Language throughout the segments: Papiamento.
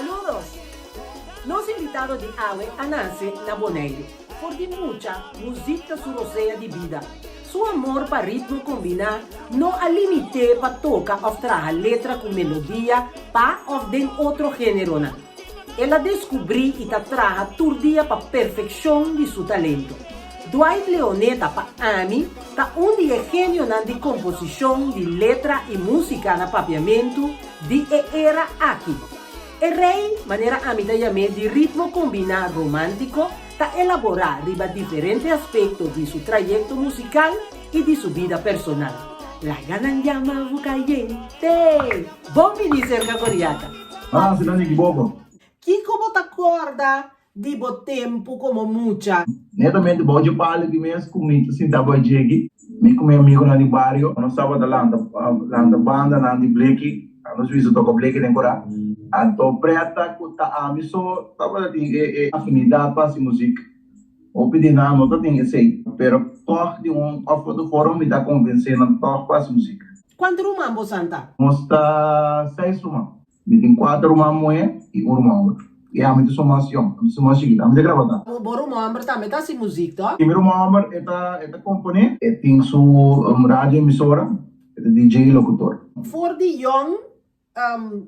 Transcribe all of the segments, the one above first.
Saludos! Nos invitado di awe a nase na Boneiru. For di mucha, muzik ta su rosea di bida. Su amor pa ritmo kombiná no a limit'é pa toka òf traha letra ku melodia pa òf den otro géneronan. El a deskubrí i ta traha tur dia pa perfekshon di su talento. Dwight Leoneta pa ami ta un di e genionan di komposishon di letra i músika na papiamentu di e era aki. E rei, manera ami ta yam'é di ritmo kombiná romántiko, ta elaborá riba diferente aspekto di su trayekto musikal i di su bida personal. Laga nan yama bo kayente! Bon bini serka Koriaka! Ah, si nan ekiboco. Kiko bo ta kòrda di bo tempu komo mucha? Netamente bou dje palo aki mes ku mi ta sinta bou dje aki, mi ku mi amigunan di bario, nos tabata lanta lanta bandanan di bleki, nos bisa toka bleki den kura. Anto preta ku ta ami so tabata tin e e afinidat pa hasi muzik. Hopi di nan no ta tin esei, pero tòg di un òf otro forma mi ta konvensé nan tòg pa hasi muzik. Kuantu ruman bo santa? Nos ta seis ruman. Mi tin kuater ruman muhé i un ruman hòmber. I ami ta su mas yòn, ami ta su mas chikito. Ami ta graba ta. Bo ruman hòmber tambe ta hasi muzik, tò? Mi ruman hòmber e ta e ta komponé. E tin su radio emisora, e ta DJ i lokutor. For di yòn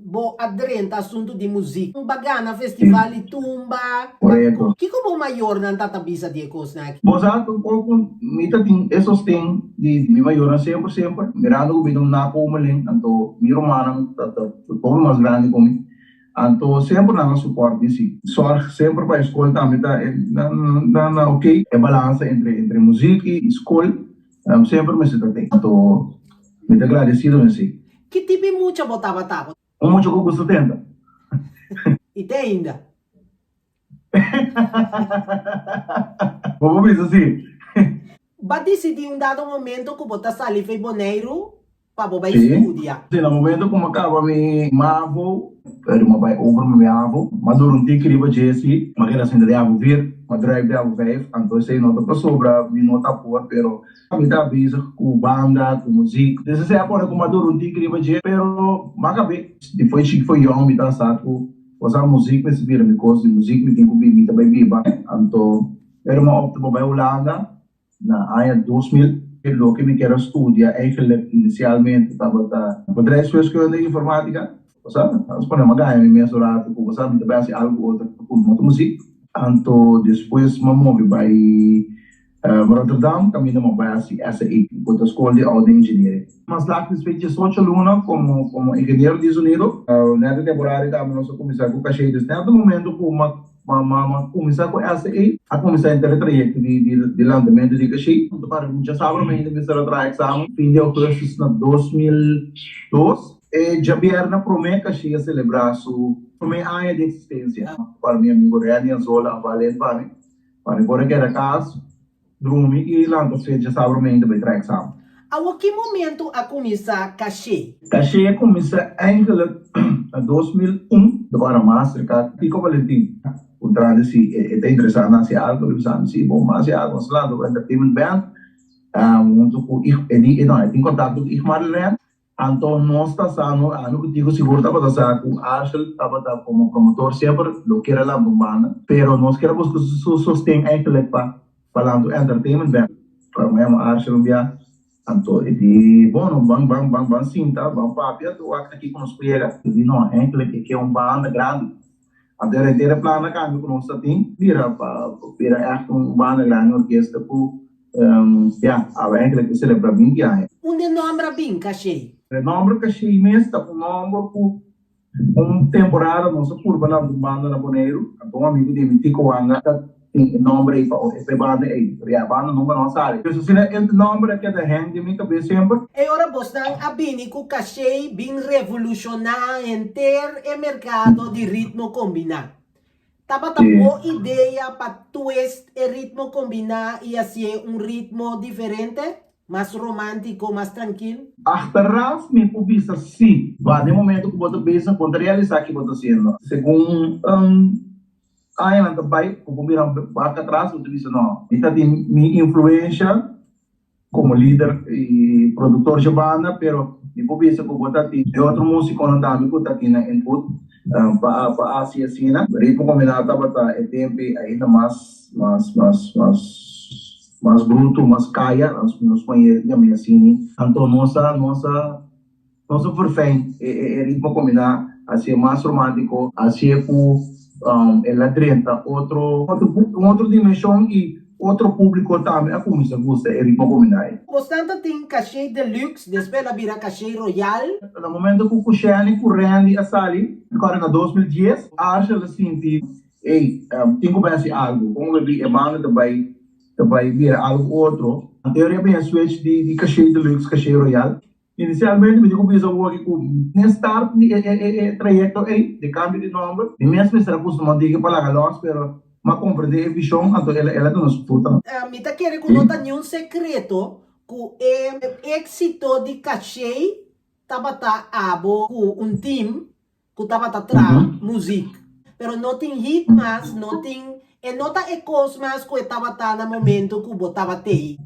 bo a drenta asuntu di muzik. Bo a gana festival di tumba. Korekto. Kiko bo mayornan ta ta bisa di e kosnan aki? Bo sa un poko mi ta tin e sosten di mi mayornan semper semper. Mirando ku mi ta un nakomeling, anto mi rumannan ta ta Poco mas grandi cu mi. Anto semper nan a support mi si. Zorg semper pa e school tambe ta na na ok. E balansa entre entre muziek y school semper mester ta den. Anto mi ta gradecido en si. Ki tipo di mucha bo tabata? Un mucha cu gusta tenta. Y te ainda? Bo por bisa si. Bo a disidí un dado momento ku bo ta sali fei Boneiru pa bo bai studia? Si, na momento ku mi a kaba mi mavo, pero mi a bai over mi mavo, mi a dura un tiki riba dje si, mi a keda sinta den avo vier, mi a drive den avo vijf, anto esei no ta pasobra mi no ta por, pero mi ta bezig ku banda, ku muzik. Des esei a pone ku mi a dura un tiki riba dje, pero mi a kab'é. Di foi chiki foi yòn mi ta sa ku Osea muzik mester bira mi kos, di muzik mi tin ku bibi, mi ta bai biba. Anto pero mi a opta pa bai Hulanda na aña 2000. Loke mi kier a studia eigenlijk inisialmente tabata bedrijfswiskunde i informatica. Osea, nos pone mi a gaña mi mes un rato ku osea mi ta bai hasi algu otro ku no ta muzik. Anto despues mi a move bai Rotterdam kaminda mi a bai hasi SAE, ku ta Skol di Audio Engineering. Mas lat despues diesocho luna komo komo ingeniero di sonido. Nèt e temporada ei tambe nos a kuminsá ku Caché. Dus nèt e momento ku mi a mi a kuminsá ku SAE, a kuminsá henter e trayekto di di di lantamentu di Caché. Ta para ku djasabra mainta mi mester a traha eksamen fin di augustus na 2002. E djabièrnè promé Caché a selebrá su promé aña di eksistensia. Para mi amigu Renny Anzola a bal pa mi. Pa mi por a keda kas, drumi i lanta fecha sabra mainta bai traha eksamen. Awor ki momento a kuminsá Caché? Caché a kuminsá eigenlijk na 2001. Ta para Mastercard Tico Valentin puntra mi si e ta interesá na hasi algu. El a bisa mi si, bo hasi algu. Nos a lanta un entertainment band huntu ku e di no e tin kontakto ku Igmar Leren. Anto nos ta sa, no, ami ku Tico sigur tabata sa ku Arshel tabata komo promotor semper lo kier a lanta un banda, pero nos kier a buska su sosten eigenlijk pa pa lanta un entertainment band. Ora mi a yama Arshel un bia, anto e di, Bono, ban ban ban ban sinta, ban papia, tur wak aki ku nos por yega. E di, No, eigenlijk e ke un banda grandi. Anto e henter e plan a cambia cu nos ta tin bira pa bira echt un banda grandi orkesta cu ya awe eigenlijk ta celebra binti aña. Unda e nomber a bin, Cashey? E nomber Cashey mes ta un nomber cu un temporada nos a purba lanta un banda na Boneiru, anto un amigo di mi Tico Wanga ta tin e nomber ei pa e banda ei, pero ya e banda nunca no a sali. Pues asina e nomber a keda hang den mi cabes semper. E ora bosnan a bini cu Cashey bin revoluciona henter e mercado di ritmo combina. Tabata bo idea pa twist e ritmo combina y hacié un ritmo diferente? Mas romantico, mas trankil? Achteraf mi por bisa si. Ba den momento cu bo ta bezig bo no ta realisa ki bo ta haciendo. Segun Añanan ta bai, bo por mira bak atras, bo ta bisa, no, mi ta tin mi influencia como lider y productor dje banda, pero mi por bisa cu bo ta tin e otro musiconan tambe cu ta tin nan input. Pa pa hasi asina. Ritmo Kombiná tabata e tempi ainda mas mas mas mas mas bruto, mas kaya, nos nos manera di yam'é asini. Anto nos a nos a nos a verfijn e e e Ritmo Kombiná, hasié mas romántiko, hasié ku el a drenta otro otro un otro dimenshon i Otro públiko tambe a kuminsá gusta e ritmo kombiná ei. Bosnan ta tin Caché Deluxe, despues el a bira Caché Royal. Na momento ku Cusheni ku Randy a sali, mi kòrda na 2010, Arshel a sinti, Ey, tin ku bai hasi algu. Kon ku e banda ta bai ta bai bira algu otro. Anterior a bin switch di Caché Deluxe Caché Royal. Inisialmente mi tin ku bisa awor ku n'e start di e trayekto ei di kambio di nòmber, mi mes mester a kustumá diki pa laga lòs, pero m'a komprendé e vishon, anto el a duna su fruta. Mi ta kere ku no ta niun sekreto ku e éksito di Caché tabata abo ku un tim ku tabata traha muzik. Pero no tin hit mas, no tin, e no ta e kos mas ku e tabata na momento ku bo tabat'ei.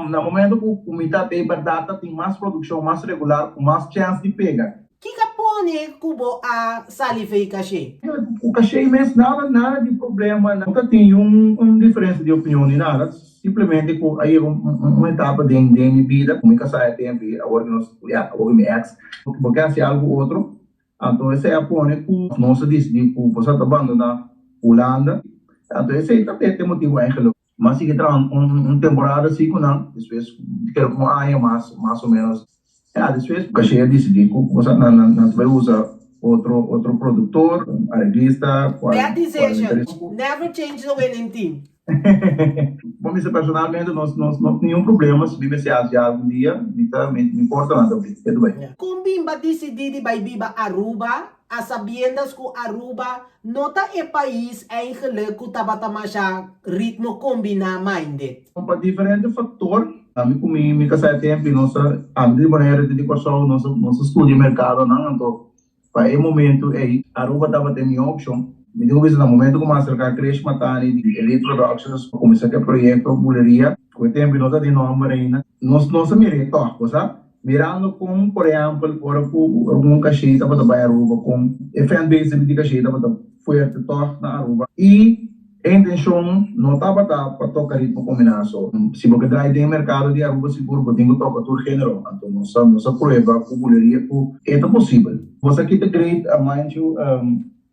Na momento ku mi ta t'ei bèrdat ta tin mas produkshon mas regular ku mas chèns di pega. Kiko a pone ku bo a sali fei Caché? Ku Caché mes nada, nada di problema, no ta tin un diferensia di opinion ni nada, simplemente ku a yega un etapa den den mi bida ku mi kasá e tempu ei, awor ku nos, ya, awor ku mi èks, bo ke hasi algu otro. Anto esei a pone ku nos a disidí ku bo sa ta bandoná Hulanda. Anto esei ta e motibu eigenlik. Mi a sigui traha un temporada así ku nan, despues kere ku un aña mas, mas o ménos. Ya, despues Caché a disidí ku bo sa nan nan ta bai usa otro otro produktor, un areglista, kual Bad decision, never change the winning team. Bo mester personalmente nos nos no tin niun problema si mi mester hasi algun dia mi ta mi mi portanan ta bri ketu bai. Kon bin ba disidí di bai biba Aruba a sabiendas ku Aruba no ta e pais eigenlijk ku tabata masha ritmo kombiná minded? Pa diferente faktor, ami ku mi mi kasá e tempu i nos a ami di Bonaire di Kòrsou nos a nos a studia merkadonan anto Pa e momento ei, Aruba tabata e mihó opshon. Mi tin ku bisa na momento ku mi a aserká Krish Matani di Elite Productions pa kuminsá ku e proyekto Buleria, ku e tempu no ta tin nòmber ainda, nos nos a mir'é tòg, bo sa. Mirando kon, por ehèmpel, ora ku un Caché tabata bai Aruba, kon e fanbase di Caché tabata fuerte tòg na Aruba. I E intencion no tabata pa toca ritmo combina so. Si bo ke draai den mercado di Aruba sigur bo tin cu toca tur genero. Anto nos a nos a prueba cu buleria cu e ta posibel. Bo sa kita great mind you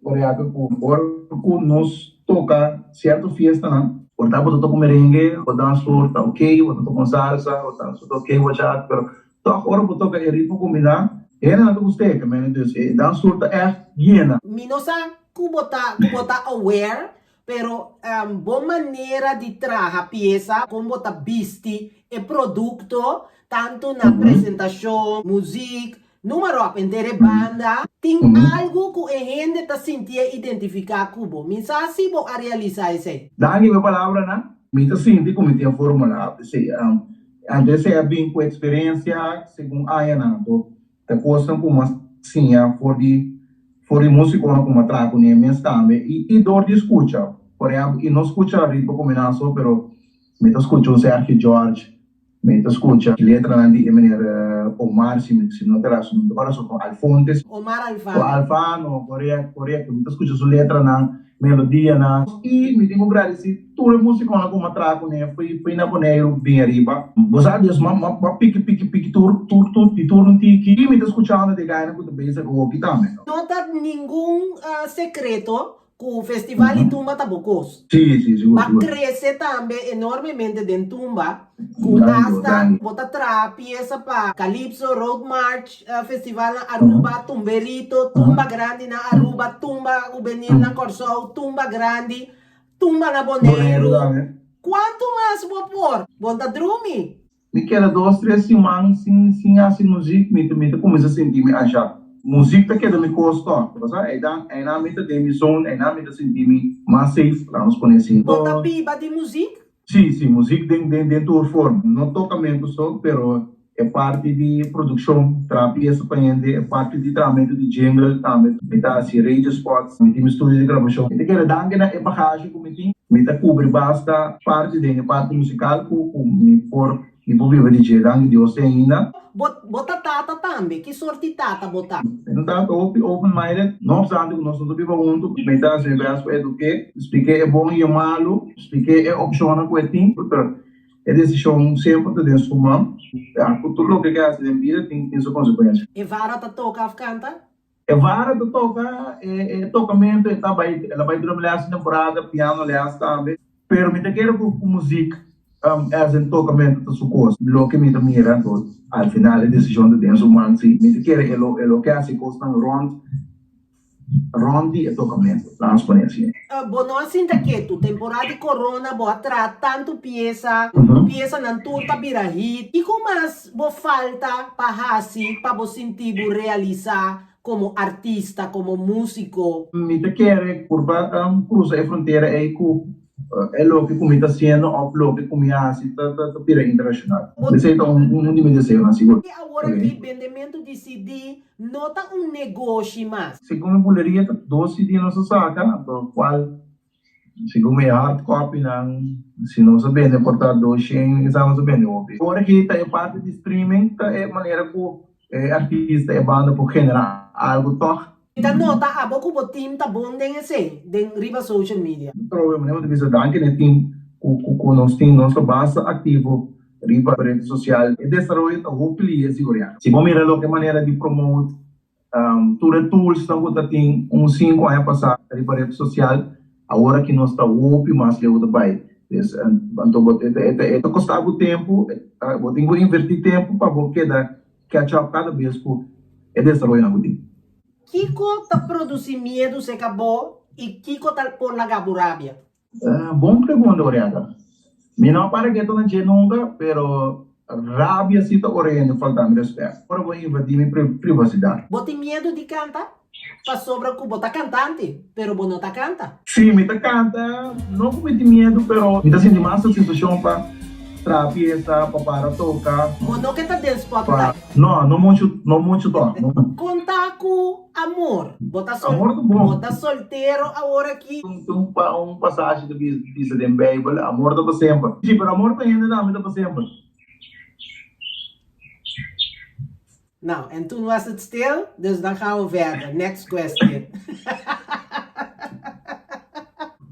Oriaca cu ora cu nos toca cierto fiestanan. Por ta bo ta toca un merengue, bo dansvloer ta ok, bo ta toca un salsa, bo dansvloer ta ok, bachata, pero toch ora bo toca e ritmo combina, hendenan ta gusta e, men dus e dansvloer ta echt yena. Mi no sa Ku bo ta ku bo ta aware, pero bo manera di traha piesa, kon bo ta bisti e produkto, tantu na presentashon, muzik, noem maar op, henter e banda, tin algu ku e hende ta sintié identifiká ku bo. Mi sa si bo a realisá esei. Danki pa e palabranan. Mi ta sinti ku mi tin e formula. P'esei, anto esei a bin ku eksperensia segun añanan. Anto Ta kosnan ku mas siña for di for di músikonan ku mas traha kuné mes tambe i i dor di skucha. Por ehèmpel, i no skucha Ritmo Kombiná so, pero mi ta skucha un Sergio George, mi ta skucha letranan di e meneer Omar, si mi si no ta si no ta kòrda su Alfontes. Omar Alfano. Alfano, korekto, korekto. Mi ta skucha su letranan, melodianan. I mi tin ku gradisí Tur e musikonan ku m'a traha kuné fui fui na Boneiru bin ariba. Bo sa Dios m'a m'a m'a piki piki piki tur tur tur di tur un tiki i mi ta skuchando di gainan ku ta bezig hopi tambe. No ta ningun sekreto ku Festival di Tumba ta bo kos. Sí, sí, sigur, Ba sigur. krese tambe enormemente den tumba ku Danki bo, asta danki. bo ta traha piesa pa Calypso, Road March, Festival na Aruba, Tumberito, Tumba Grandi na Aruba, Tumba Hubenil na Kòrsou, Tumba Grandi. Tumba na Boneiru Boneiru. tambe. Kuantu mas bo por? Bo ta drumi? Mi keda dos tres siman sin sin hasi muzik, mi ta mi ta kuminsá sinti mi anshá. Muzik ta keda mi kos tòg, pasobra einan einan mi ta den mi zone, einan mi ta sinti mi mas safe, laga nos pone así. Bo ta biba di muzik? Sí, sí, muzik den den den tur forma. No tokamentu so, pero E parti di produkshon, traha piesa pa hende, e parti di trahamentu di jingle tambe. Mi ta hasi radio spots, mi tin mi studio di grabashon. Mi ta kere danki na e bagashi ku mi tin. Mi ta kubri basta parti den e parti musikal ku ku mi por. Mi por biba di dje, danki Dios te ainda. Bo bo ta tata tambe? Ki sort di tata bo ta? Mi ta un tata hopi open minded, no obstante ku nos no ta biba huntu, mi ta hasi mi best pa eduk'é, splik'é e bon i e malu, splik'é e opshonnan ku e tin, pero e desishon semper ta den su man. Ya ku tur loke ke hasi den bida tin tin su konsekuensia. E vara ta toka òf kanta? E vara ta toka, e tokamentu e ta bai, el a bai drum les un temporada, piano les tambe. Pero mi ta kere ku muzik as in tokamentu ta su kos. Loke mi ta mira anto al final e desishon ta den su man si. Mi ta kere e lo e lo ke hasi kosnan rònt rònt di e tokamentu, laat ons pone asina. Bo no a sinta ketu. Temporada di corona bo a traha tantu piesa, piesanan tur ta bira hit. Kiko mas bo falta pa hasi pa bo sinti bo realisá komo artista, komo músiko? Mi ta kere purba krusa e frontera ei ku e loke ku mi ta hasiendo òf loke ku mi a hasi ta bira internashonal. Esei ta un di mi deseonan sigur. I awor aki bendementu di CD no ta un negoshi mas. Segun mi buleria ta dos CD nos a saka, anto kual Segun mi hard copy nan si nos a bende por ta doshen kisa nos a bende hopi. Ora ki ta e parti di streaming ta e manera ku e artista e banda por genera algu tog. Mi ta nota abo ku bo team ta bon den esei den riba social media. Trobe manera bo ta bisa danki na e team ku nos tin nos ta basta aktivo riba red sosial. E desaroyo ta hopi lihe siguriá. Si bo mira loke manera di promote Tur e toolsnan ku ta tin un sinku aña pasá riba ret sosial, awor aki nos ta hopi mas leu ta bai. Pues, anto bo e ta e ta kosta bo tempu, bo tin ku invertí tempu pa bo keda catch up kada bes ku e desaroyonan ku tin. Kiko ta produsí miedu serka bo i kiko ta por laga bo rabia? Bon pregunta, Oriana. Mi no a para ketu na dje nunka, pero rabia si ta ora hende falta mi respet. Ora bo invadí mi privasidat. Bo tin miedu di kanta? Pasobra ku bo ta kantante, pero bo no ta kanta. Sí, mi ta kanta, no ku mi tin miedu, pero mi ta sinti mas sensashon pa traha piesa, pa para toka. Bo no ke ta den spotlight. No, no muchu, no muchu tòg. Konta ku amor. Bo ta sol, Amor ta bon. bo ta soltero awor aki. Tin un pa un pasashi ta bisa den Bijbel, amor ta pa semper. Sí, pero amor pa hende tambe ta pa semper. Nou, en toen was het stil, dus dan gaan we verder. Next question.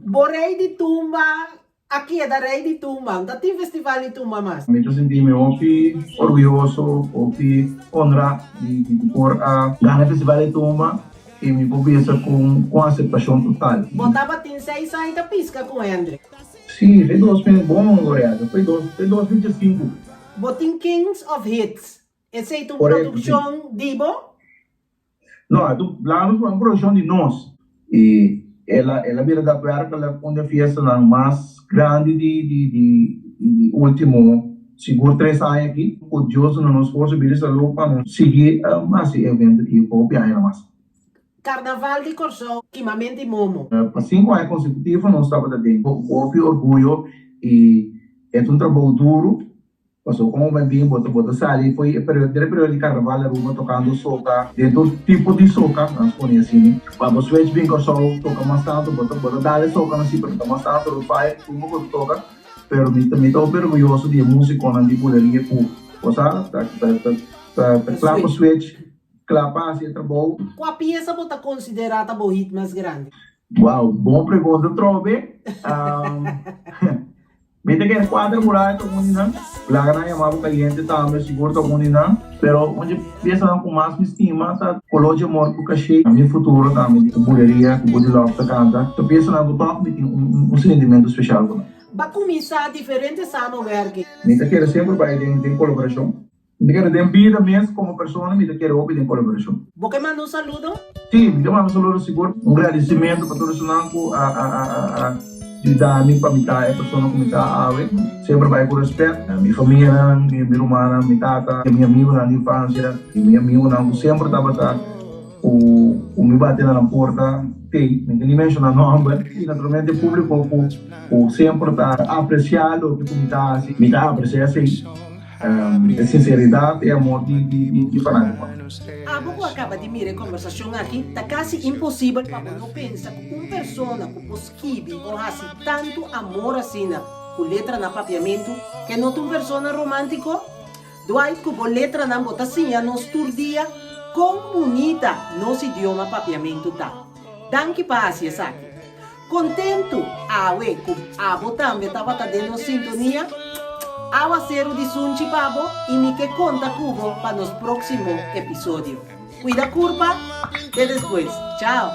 Bo rei di tumba A keda rei di tumba. N ta tin festival di tumba mas. Mi ta sinti mi hopi orguyoso, hopi honra di di por a gana e festival di tumba y mi por bisa cu un aceptacion total. Bo tabatin seis aña ta pisca cu Hendrik. Si, fe 2000, bon Gloriaga, fe dos, fe 2015. Bo tin Kings of Hits, esey ta un Correcto, si. produccion di bo? No, e ta un plan un produccion di nos. Y el a el a bira daadwerkelijk un di e fiestanan mas grandi di di di di ultimo sigur tres aña aki. Cu Dios duna nos forsa, bida y salud pa nos sigui haci e evento aki pa hopi añanan mas. Carnaval di Corsou, Kimamento y Momo. Pa sinku aña consecutivo nos tabata den cu hopi orguyo y e ta un trabou duro. Paso como bo bin bo ta bo ta sali fo'i e periodo den e periodo di carnaval Aruba tocando soca den tur tipo di soca nan pone asina pa bo switch bin Corsou toca mas tanto bo ta bo ta dal e socanan si pero ta mas tanto lo faya tumba bo ta toca pero mi ta mi ta hopi orguyoso di e musiconan di buleria cu bo sa ta ta ta ta cla pa switch cla pa haci e trabou. Cua pieza bo ta considera ta bo hit mas grandi? Wow bon pregunta trobe. Mi ta kere kuater muraya ta un di nan. Laga nan yama bo kayente tambe, sigur ta un di nan. Pero un dje piesanan ku mas mi stima ta Koló dje Amor ku Kashé. Mi futuro tambe di Buleria ku Buddy Love ta kanta. Ta piesanan ku tòg mi tin un sentimentu speshal ku nan. Bo a kuminsá diferente samenwerking. Mi ta kere semper bai den kolaborashon. Mi ta kere den bida mes komo persona mi ta kere hopi den kolaborashon. Bo ke manda un saludo? Sí, mi ke manda un saludo sigur. Un gradisimentu pa tur esunnan ku a a a a yuda mi pa mi ta e persona ku mi ta awe. Semper bai ku rèspèt. Mi famianan, mi mi rumannan, mi tata, mi amigunan di infansia i mi amigunan ku semper tabata ku ku mi bati na nan porta tei. Mi ke ni menshona nòmber. I naturalmente e públiko ku ku semper ta apresiá loke ku mi ta hasi. Mi ta apresiá esei. E sinseridat, e amor di fanátiko. Abo ku a kaba di mira e kòmbersashon aki, ta kasi imposibel pa bo no pensa ku un persona ku por skibi o hasi tantu amor asina. Ku letra na papiamentu, ke no ta un persona romántiko? Dwight ku bo letranan bo ta siña nos tur dia kon bunita nos idioma papiamentu ta. Danki pa hasi esaki. Kontentu awe ku abo tambe tabata den nos sintonia. Awaseru di sunchi pa bo i mi ke konta ku bo pa nos próksimo episodio. Kuida kurpa, te despues. Chao!